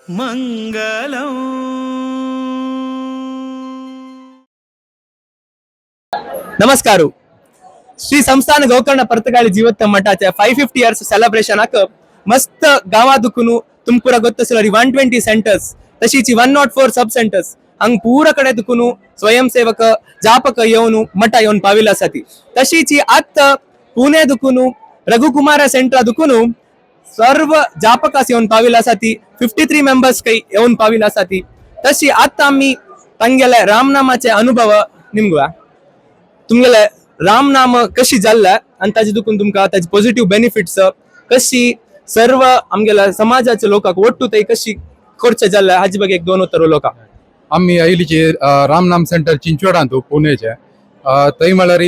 मंगलम. ನಮಸ್ಕಾರ. ಶ್ರೀ ಸಂಸ್ಥಾನ Gokarna ಪರ್ತಗಾಳಿ ಜೀವತ್ತ ಮಠಾचे 550 years celebration ಆಕ ಮಸ್ತ್ गांवा दुखून तुमकुरा ಗೊತ್ತಸಿಲ್ಲ 120 ಸೆಂಟರ್ಸ್ तशीच 104 सब सेंटर्स ಹಂಗ್ ಪೂರ ಕಡೆ दुखून स्वयंसेवक जापक येवन मठा येवन पाविल्ले आसा ती. तशीच आत पुणे दुखून रघुकुमार सेंटरा दुखून सर्व जापकास येवन पाविल्ले आसा ती. 53 मेंबर्स काही येवन पाविल्ले आसा ती. तशी आतां आमी तांगेले रामनामाचे अनुभव निमगुया. तुमगेले रामनाम कशी जाल्ले आनी ताजे दुखून तुमकां ताजे पॉझिटिव्ह बेनिफिट्स कशी सर्व आमगेल्या समाजाचे लोकांक ಒಟ್ಟು तै कशी करचे जाल्ले हाजे ಬಗ್ಗೆ एक दोन उतर उलोवका. आम्ही आयलीचे रामनाम सेंटर चिंचवडांत पुणेचे. थंय म्हळ्यार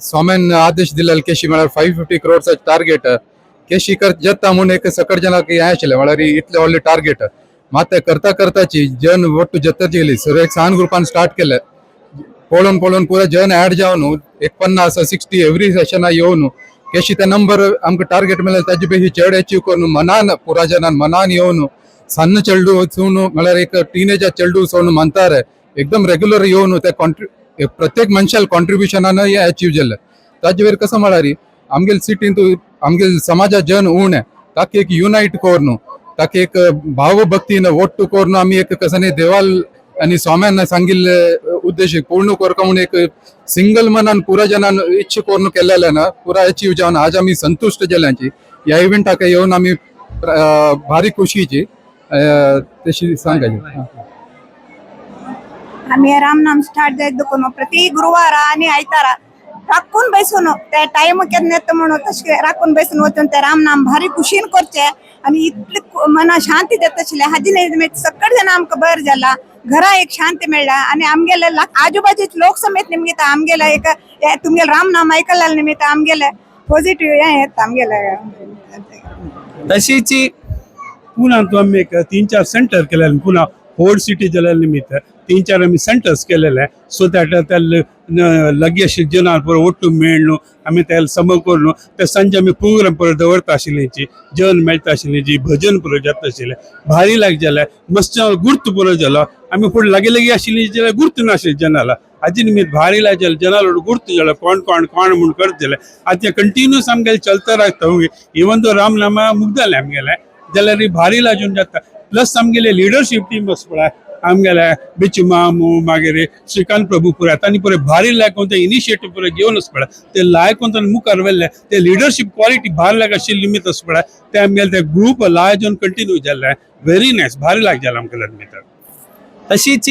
स्वाम्यान आदेश दिलेले केशी म्हळ्यार 550 क्रोर्साचे टार्गेट केशी कर जाता म्हूण एक सकट जनाक हें आशिल्लें, म्हळ्यार इतलें व्हडलें टार्गेट. मात ते करता करताची जन ಒಟ್ಟು जतत गेली. सर एक सान ग्रुपान स्टार्ट केलें, पळोवन पळोवन पुरो जन ऍड जावन एक 50 60 एवरी सेशना येवन केशी ते नंबर आमकां टार्गेट मेळ्ळे. ताजे पेक्षा चड अचीव करून मनान पुरा जनान मनान येवन सन्न चेडू वचून, म्हळ्यार एक टिनेजर चेडू सोडून म्हणतार एकदम रेग्युलर येवन ते कॉन्ट्रि प्रत्येक मनशाल कॉन्ट्रिब्युशनान हें अचीव जालें. ताजे वयर कसो म्हळ्यार आमगेले सिटींत आमगेले समाजा जन उणे, ताका एक युनायट करून ताका एक भावभक्तीन ಒಟ್ಟು करून आमी एक कसं देवाल आनी स्वाम्यान सांगिल्ले उद्देश पूर्ण करका म्हणून एक सिंगल मनान पुरा जनान इच्छा करून केलेले ना पुरा अचीव जावन आज आमी संतुश्ट जाल्यांची. ह्या इव्हेंटाक येवन आमी भारी खुशीची तशी सांगायची. आम्ही रामनाम स्टार्ट जायत दुखून प्रति गुरुवार आणि आयतारा राखून बसून ते टाइम केन्ना येता म्हणून तशें राखून बसून वचून ते रामनाम भारी खुशीन करचे आणि इतले मना शांती देता आशिल्लें. हाजी निमित्त सकट जण आमकां बरें जाला, घरा एक शांती मेळ्ळा आणि आमगेले आजूबाजूचे लोक समेत निमित्त आमगेले एक हे तुमगेले रामनाम ऐकल्या निमित्त आमगेले पॉझिटिव्ह हें येता आमगेले. तशीच पुण्यात आम्ही एक तीन चार सेंटर केलेले. पुन्हा होल सिटी जाल्या निमित्त तीन चार आमी सेंटर्स केलेले, सो that त्या लगे जनां पुरो ಒಟ್ಟು मेळ्ळू आमी त्याला सम करून ते संजे आमी प्रोग्राम पुरो दवरता आशिल्ली, जन मेळटा आशिल्ली जी भजन पुरो जाता आशिल्लें. भारी लायक जालें, मस्त गुर्त पुरो जालो. आमी फुडें लागीं लागीं आशिल्ली जाल्यार गुर्त नाशिल्ली जनाला. हाजी निमित्त भारी लायक जालें, जनाला गुर्त जालो, कोण कोण कोण म्हूण करत जालें. आतां कंटिन्यूस आमगेलें चलता रावता. इवन दो रामनामा मुगदालें आमगेलें जाल्यार भारी लागून जाता. प्लस आमगेले लिडरशीप टीम आसा पळय आमगेले, बिचू मामू, मागीर श्रीकांत प्रभू पुराय, तांणी पुरे भारी लायक ते इनिशिएटीव पुरे घेवन आसा पळय, ते लायक तांणी मुखार व्हेल्ले. ते लिडरशीप क्वॉलिटी भारी लायक आशिल्ली निमित्त आसा पळय, ते आमगेले ते ग्रुप लायजून कंटिन्यू जाल्ले. व्हेरी नायस, भारी लायक जालें आमकां निमित्त. तशीच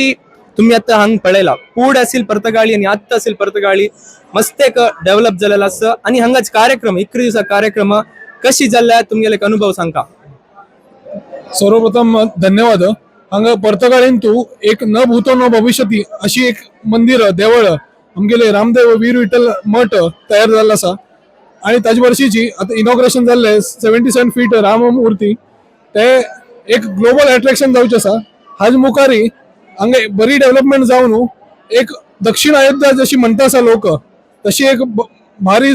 तुम्ही आता हांग पळयला पूड असेल पर्तगाळी आणि आत्ता असेल पर्तगाळी मस्त एक डेव्हलप जालेला आसा. आणि हांगाच कार्यक्रम 11 दिवसा कार्यक्रम कशी जाल्ल्या तुमगेले एक अनुभव सांगा. सर्वप्रथम धन्यवाद. हांगा पर्तगाळीन तूं एक न भूतो न भविष्यती अशी एक मंदिर देवळ आमगेले रामदेव वीर विठ्ठल मठ तयार जाल्लो आसा आणि ताजे वर्षीची आतां इनॉग्रेशन जाल्लें 77 फीट राम मूर्ती, ते एक ग्लोबल एट्रॅक्शन जावचें आसा. हाज मुखारी हांगा बरी डेव्हलपमेंट जावन एक दक्षिण अयोध्या जशी म्हणटा आसा लोक, तशी एक भारी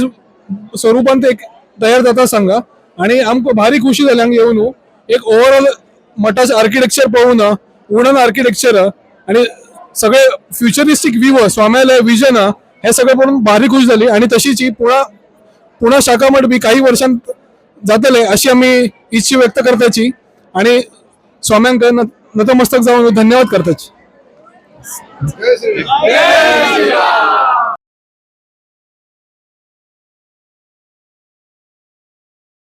स्वरूपान ते एक तयार जाता सांगा. आणि आमकां भारी खुशी जाली हांगा येवन एक ओवरऑल मठाचे आर्किटेक्चर पळोवन, वुडन आर्किटेक्चर आणि सगळे फ्युचरिस्टीक व्ह्यू, स्वाम्याले विजन, हे सगळें पळोवन भारी खुश जाली. आणि तशीच ही पुणा पुणा शाखा मठ बी काही वर्षांत जातले अशी आमी इच्छा व्यक्त करताची आणि स्वाम्यांक नतमस्तक जावन धन्यवाद करताची.